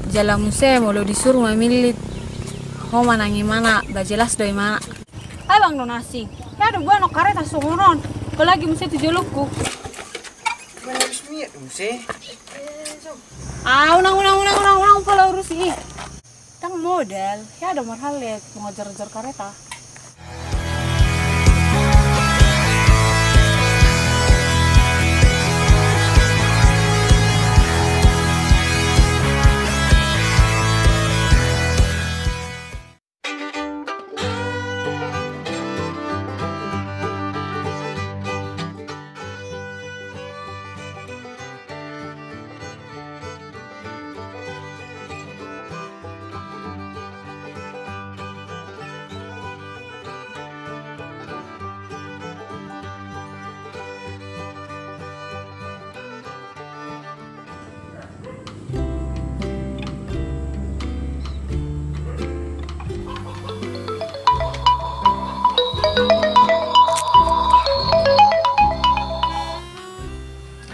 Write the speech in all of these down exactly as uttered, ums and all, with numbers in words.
Jala muse molo disuru mamillit, ho ma nang imana, ba jelas do imana. Abang do na asing. Hea do buano kareta songon on. Apalagi muse tu jolongku. Bukan harus miak do muse. Ah, unang, unang, unang, unang, unang pola urusi i. Ndang modal. Hea do marhale mangojor-ojor kareta.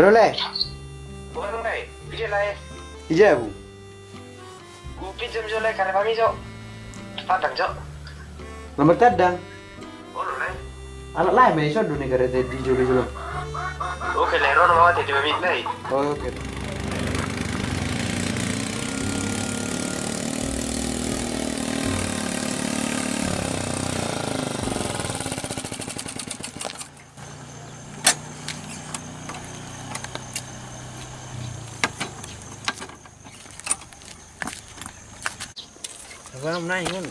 Halo, Lae. Bukan, Lae. Ija, Lae. Ija, Bu. Hu pinjam jo, Lae, kareta mi jo. Tandang jo. Nomor tandang. Olo, Lae. Ala Lae ma i, songon dia kareta di jolo-jolo. Oke, Lae, ro ma au di mamit, Lae. Oke. Abang naik kan?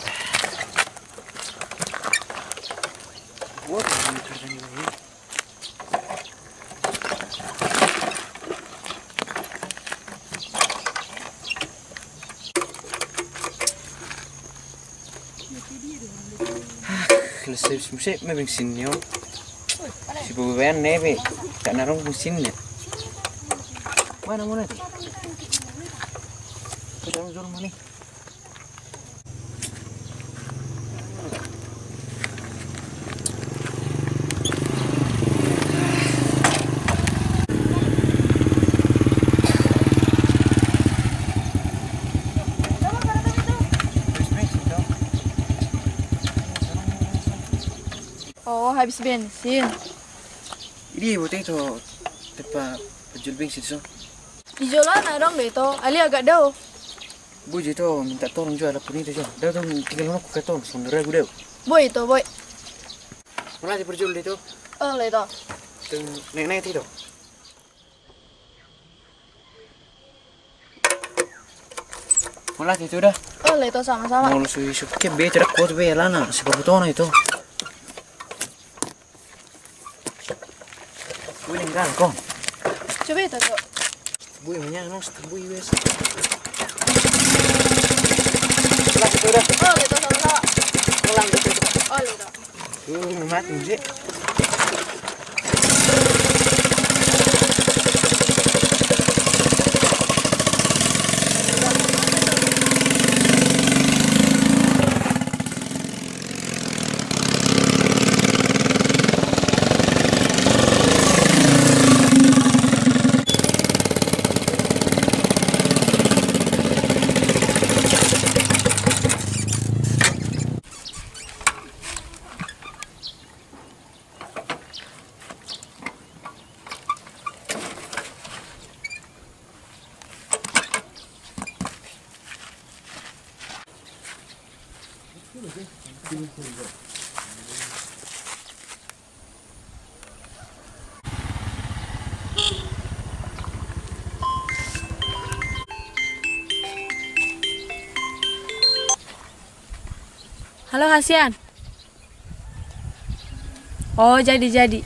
Wah, ini kerjanya ini. Las, muse ma bensin ni on. Sibubuan nebe. Tak narung bensin ni. Mana, mana tu? Kita jol mana? Oh, habis bensin. Idi, botei to tempat penjual bensin so. Di jolo na adong do ito, alai agak dao. Boi jo ito, minta tolong jo, ala pun ito jo. Dao tong tinggal nongkrong ke tong, songon ragu dao. Boi ito, boi. Mauliate parjolo ito. Olo ito. Tong naik-naik ito. Mauliate ito da. Olo ito, sama-sama. Molo so isuk ke be, tidak kuat be, alana, siparhutona ito. Boi nenggan kong. Coba itu tuh. Boi menya no, boi wes. Lah itu dah. Oh, itu sama-sama. Ulang gitu. Oh, itu. Uh, mati sih. Halo, hasian. Oh, jadi, jadi.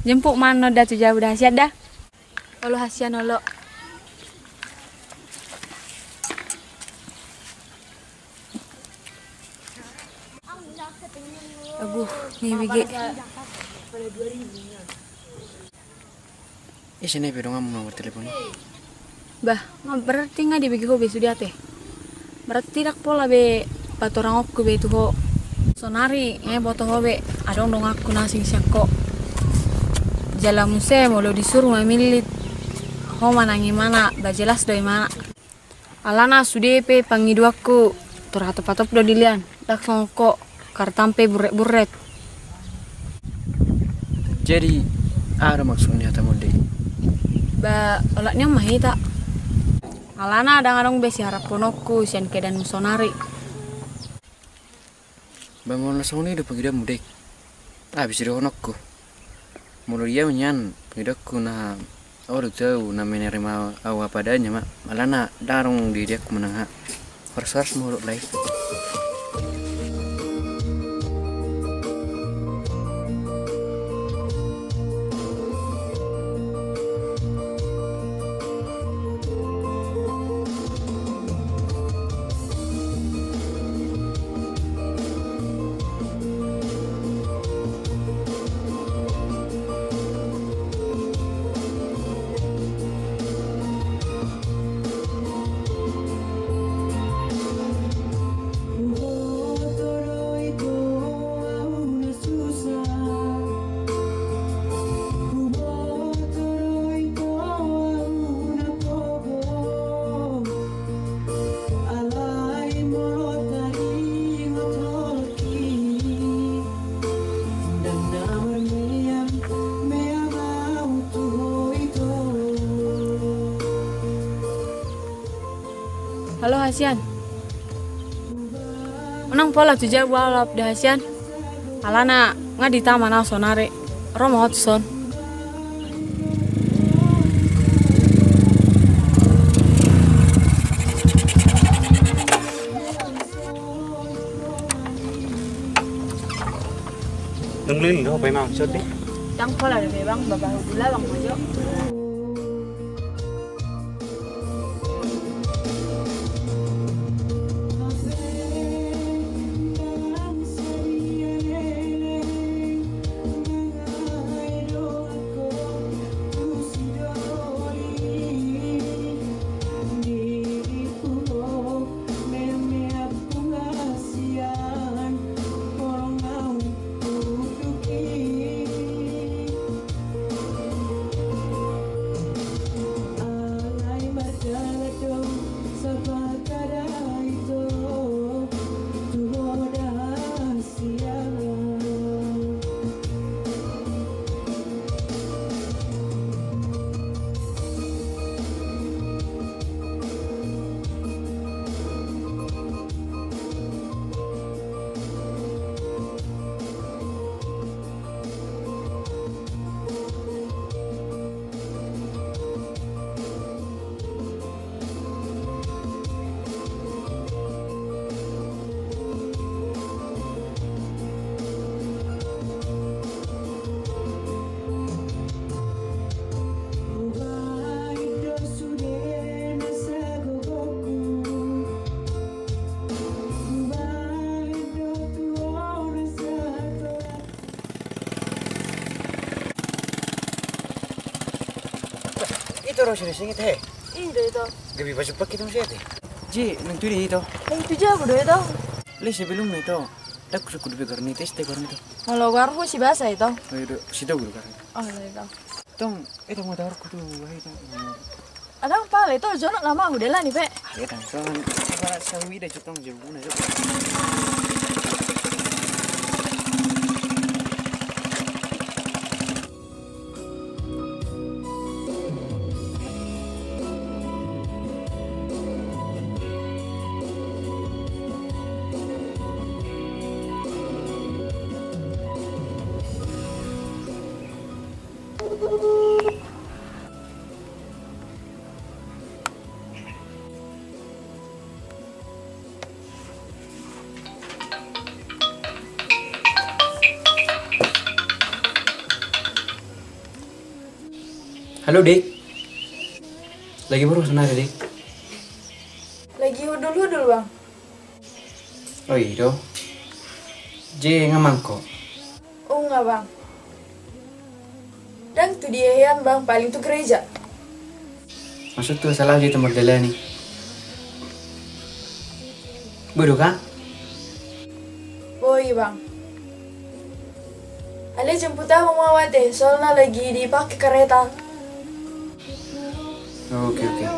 Jemput ma annon da tu jabu da, hasian da. Olo, hasian, olo. Aguh, nga i bege. Ise na i pe donganmu na martelepon i? Bah, nga berarti nga dibege ho be sude ate. Berarti ndang pola be patorangonku be tu ho. Sonari nga diboto ho be, adong donganku na asing sian ho. Jala muse molo disuru mamillit, ho ma nang imana, ba jelas do imana. Alana sude pe pangidoanku, tor hatop-hatop do dilean, ndang songon ho, kartam pe burret-burret. Jadi, aha do maksud ni hatamu on, Dek? Ba, olat ni on ma hita. Alana ndang adong be siharaphononku sian keadaanmu saonari. Ba molo na songon i do pangidoanmu, Dek, aha be sidohononku? Molo di au nian pangidoanku na, au do tu au na menerima au apa adanya ma. Alana ndang adong di didianku manang aha. Horas-horas ma, Dek, lae. Halo, hasian. Unang pola tu jabu au lap di hasian. Alana nga di taman au saonari. Ro ma ho tuson. Dung lin do pe mang sodi. Ndang pola do pe, Bang, babahu gula, Bang, mojo. Ito ro sini singit he. Indo ito. Gabi baju pakai tu siapa? Ji, nanti dia ito. Nanti jago do ito. Le sebelum ito. Tak suku dua garni tes te garni ito. Kalau garbo si basa ito. Oh, iya, do. Situ guru garni. Oh, iya, ito. Tong, ito mau taruh kutu wahai tong. Adong pala ito, jonok nama udah lah ni pe. Iya tong, tong. Apa sawi dah cetong jauh na jauh. Halo, Dik. Lagi boru saonari, Dik? Lagi hudul-hudul, Bang. Oh, i do. Je, nga amang ho? Nunga, Bang. Ndang tu dia hian, Bang, paling tu gereja. Maksudhu, salah je tu mardalani. Boi do, Kang? Boi, Bang. Ale jemput ahu ma au ate, soalna lagi dipake kareta. Oke, oke.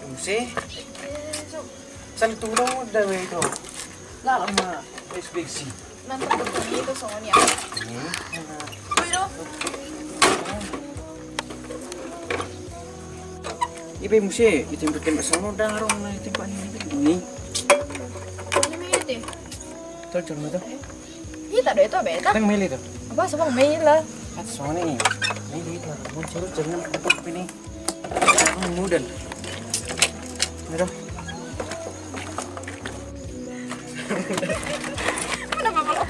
Muse. Saling tunggu dong, udah, weh, itu. Lah, lama inspeksi. Nanti aku tunggu itu soalnya. Hmm. Wih, dong. Ibe muse, itu yang pakai sono, dah, rong, nah, itu, Pak, ini. Ini. Mana main itu? Cocok, mana tuh? Hita do itu, beta. Tang meli tu. Apa, siapa meli lah? Kan soalnya ini. Ini di itu, muncul jangan apa ini. Modal. Aduh. Kenapa kalau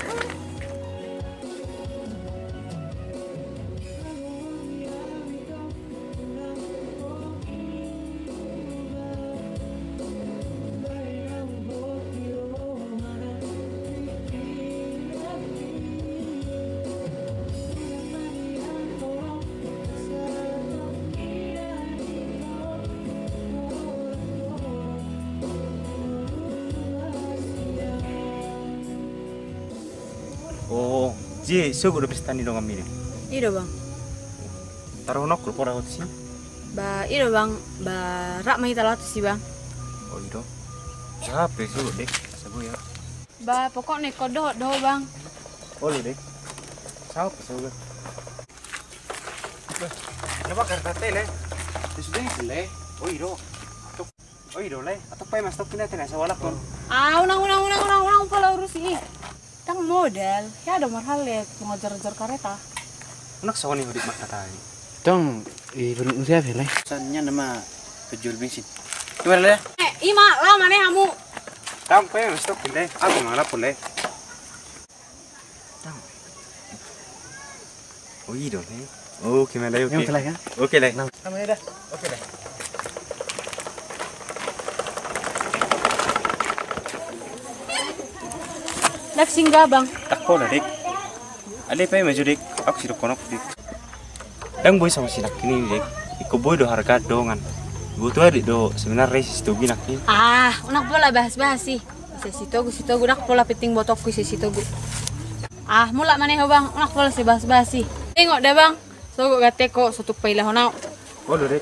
Oh, je, sogot do pesta ni donganmi do? I do, Bang. Taruhononku do pola ho tusi? Ba, i do, Bang. Ba, rap ma hita laho tusi, Bang. Oh, i do. Sape sogot, Dek? Sabu ya. Ba, pokokna ingkon dohot do ho, Bang. Olo, Dek. Sape sogot? Coba kareta tele. Sudah itu, Le. Oh, i do. Oh, i do, Le. Atau paima stop kina tena sawalak kon. Ah, unang, unang, unang, unang, unang pola urusi i. Tang modal. Ya ada marhal, Le, pengajar-ajar kareta. Unang sawani hodik mak katai. Tong, i beruk siapa, Le? Sannya nama penjual bensin. Gimana, Le? Eh, ima, lama nih kamu. Tang paima stop kina. Aku mangalap, Le. Tang. Oh, i do, Le. Oke, Mada, oke. Oke, Lai, ya? Oke, Lai. Oke, Lai. Dak singga, Bang. Tak pola, Dek. Ale, paima jo, Dek. Aku sidok konok, Dek. Ndang boi sama si nangkin i, Dek. Ingkon boi do harga dongan. Butuh, Dek, do sebenarna si Togu nangkin i. Ah, unang pola bahas-bahas i. Ise si Togu, si Togu, dak pola penting botokku ise si Togu. Ah, mulak ma ne ho, Bang. Unang pola si bahas-bahas i. Tengok da, Bang. Sogot ganteko, so tung pailahon au. Olo, Dek.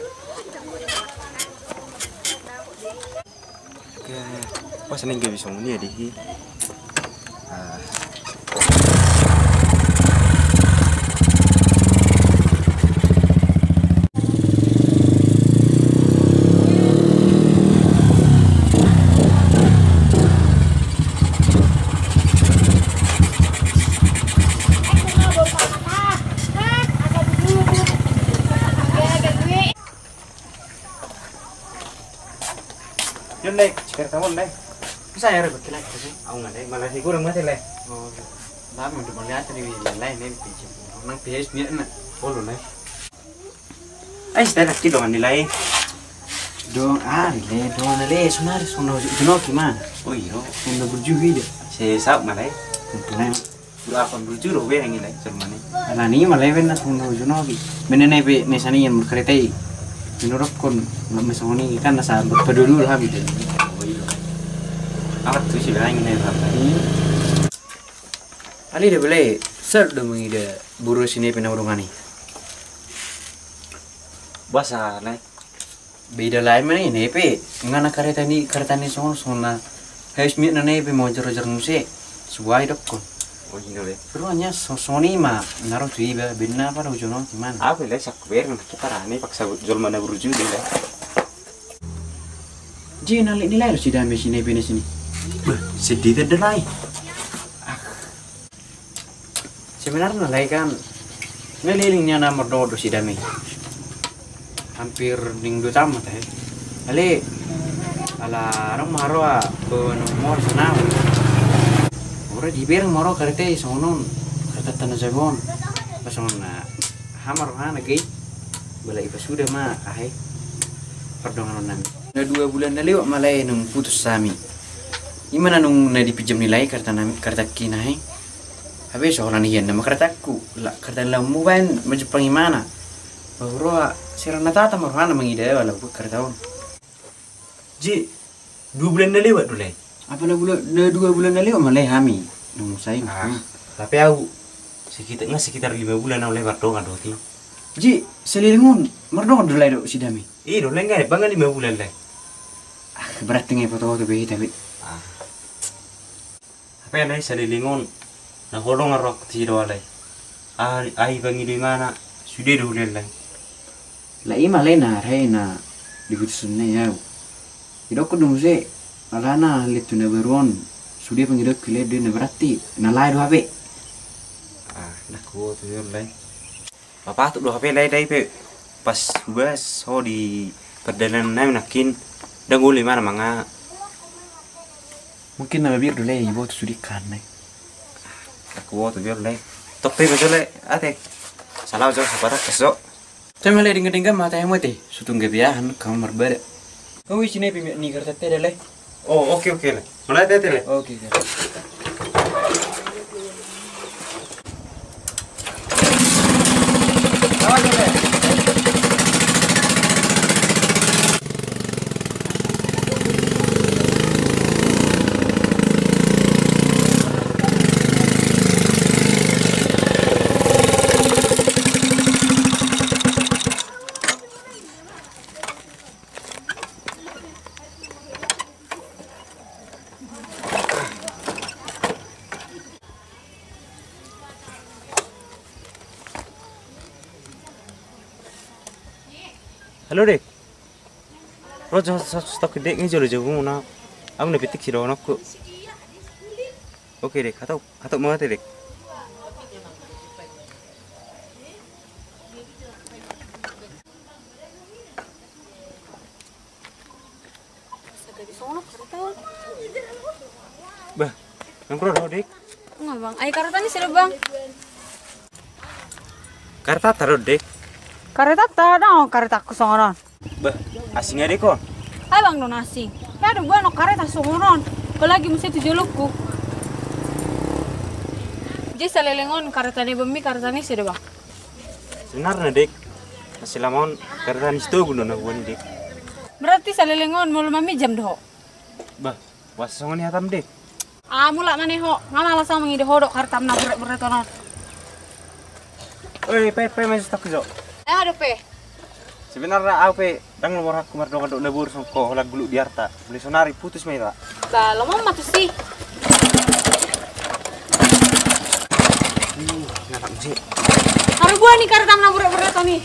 Oke. Pas neng gabe songon i, Dek. Ah. Yon, Lai, sikareta on, Lai. Bisa ya, Lai, pakai, Lai, pakai. Au nga, Lai, malah si kurang mati, Lai. Oh, tapi untuk melihat ni, Lai, ni, pinjam. Nang P H niatna. Olo, Lai. Ai, sita nangkin dongan ni, Lai. Dong, ah, Lai, dongan, Lai, sonari, sono, sono, gimana? Oh, iyo. Sono berjugi dia. Saya sahut ma, Lai. Tentu, Lai. Dua akon burju do be nang i, Lai, Jerman i. Alani ma, Lai, ben na songon na uju nogi. Mene na be na sani yang berkereta i. Menurut kon, na me songon i kan na sa berpedulu lah gitu. Oh, iya. Amat tuh si Lai ini, Lai. Hmm. Ali da be, Lai, ser do mengida boru si Nepe na urungan i. Boasa, Lai? Beda lain ma na i, Nepe. Nga na kareta ni, kareta ni songon, songon na. Habis miak na Nepe mau jor-jor muse. Suai dokkon. Oh, iya, Lai. Ruannya so-, songon i ma. Na ro tu iba, ben na apa na uju nogi, gimana? Apa, Lai, sak ber, na kita rani paksa jolma na burju dia, Lai. Ji, na leleng ni, Lai, si Dame si Nepe na sini. Beh, sedih ta da, Lai. Ah. Sebenarna, Lai, kan na leleng nian na mardongan do si Dame. Hampir ning dua taon ma tahe. Ale, ala adong ma haroa, pe, nomor sana. Ora dibereng ma haroa kareta i songon on. Kareta tana jagon. Pas songon na, aha ma rohana, gei. Bala ipasuda ma, aha i. Pardonganon nami. Na dua bulan na lewat ma, Lai, nung putus hami. I ma na nung na dipinjam ni Lai kareta nami, kareta kina, he. Hape so holan hian nama karetakku, la kareta lamu baen manjumpang imana. Baru roha sirang na tata ma rohana mangida wala buat kareta on. Ji, dua bulan na lewat do, Lai. Apa na bulan, na dua bulan na lewat ma, Lai, hami. Nung saing. Ah, hmm. Tapi au sekitar, nga sekitar lima bulan au, Lai, mardongan dohot i. Ji, saleleng on mardongan do, Lai, dohot si Dame? I do, Lai, nga, bang lima bulan, Lai. Berarti ngai foto-foto be hita be. Ah. Hape alai saleleng on na holong arro aku tu si do alai. Ah, ai pangido imana sude do huleleng. Lah ima alai na rai na diputusan na yau. Idok do muse alana letu na baru on sude pangido huleleng na berarti na lae do hape. Ah, na kuo tu yau alai. Mapatut do hape lae dai pe pas hubas ho di pardalanan nami nangkin. Ndang uli mana manga. Mungkin nama biar dulu ya ibu tu sudikan nih. Aku wo tu biar dulu. Topi betul le ate. Salah jauh separak keso. Cuma le dingga-dingga mata yang mati. Sutung gebiahan kamu merbeda. Kau isi nih pimik ni kertas teh le. Oh, oke, oke, le. Mulai tete, le. Oke, oke. Halo, Dek. Ro jo stok, Dek, ngi jolo jabu na. Amu na pitik si dohonokku. Oke, Dek. Hatop, hatop mate, Dek. Bah, nang kura do, Dek? Nga, Bang. Ai kareta ni sira, Bang. Kareta ta do, Dek? Kareta ta do, kareta ku songonon. Bah, asing ya, Dek, on. Ai, Bang, do na asing. Ya do, Bang, kareta songonon. Apalagi muse tu jolokku. Jadi saleleng on kareta ni bami, kareta ni sira, Bang. Sebenarna, Dek, selama on kareta ni Sitogu do na huboan i, Dek. Berarti saleleng on molo maminjam do ho? Bah, boasa songon i hatam, Dek? Ah, mulak ma ne ho, nga malas au mangido ho dohot kareta na buret-buret on. Oi, pe, pe, masuk tak jo. Eh, ada pe. Sebenarna au pe ndang na borhatku mardongan dohot na boru songon ho, holan guluk di arta. Mulai sonari putus ma hita. Bah, lomo ma tusi. Ih, ngalak musik. Haru buan ni kareta na buret-buret on i.